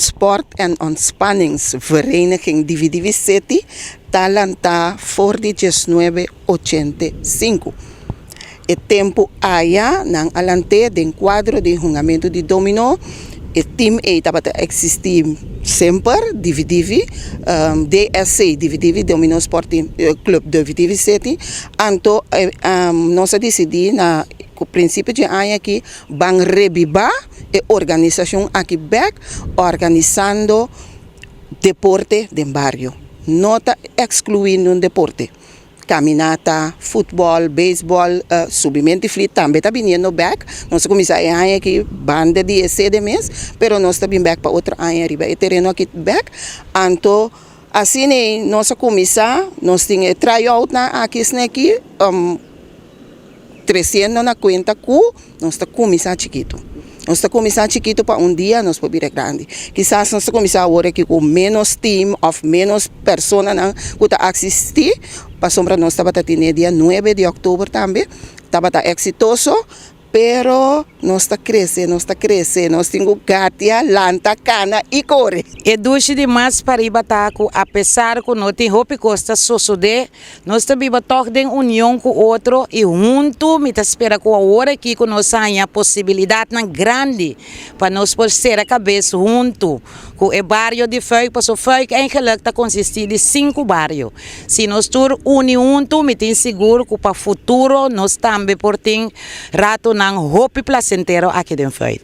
Sport- en Ontspanningsvereniging Divi Divi City ta lantá for di 1985. E tempu aya nan a lant'é den kuadro di hungamentu di dominó. E tim ei tabata eksistí semper, Divi Divi, DSC, Divi Divi Dominó Sport Team Club Divi Divi City. Anto nos a disidí na ku prinsipio dje aña aki ban rebibá e organisashon aki bèk organisando deporte den bario. No ta ekskluí niun deporte. Kaminata, futbòl, beisbòl, subimentu di flit tambe ta biniendo bèk. Nos a kuminsá e aña aki banda di e sede mes, pero nos ta bin bèk pa otro aña riba e tereno aki bèk. Anto asina ei nos a kuminsá, nos tin e try-outnan aki esn'aki. Tresiendo na kuenta ku nos ta kuminsá chikitu. Nos ta kuminsá chikitu pa un dia nos por bira grandi. Kisas nos ta kuminsá awor aki ku ménos tim òf ménos personanan ku ta asistí, pasobra nos tabata tene dia nuebe di òktober tambe, tabata eksitoso, pero nos ta krese, nos ta krese, nos tin ku gatia, lanta, kana i kore. E dushi di mas pariba ta ku apesar ku no tin hopi kos ta sosodé, Nos ta biba tòg den union ku otro i huntu mi ta spera ku awor aki ku nos haña posibilidatnan grandi pa nos por sera kabes huntu ku e bario di Fuik paso Fuik eigenlik ta konsistí di sinku bario. Si nos tur uni huntu mi tin sigur ku pa futuro nos tambe por tin ratonan hopi plasentero aki den Fuik.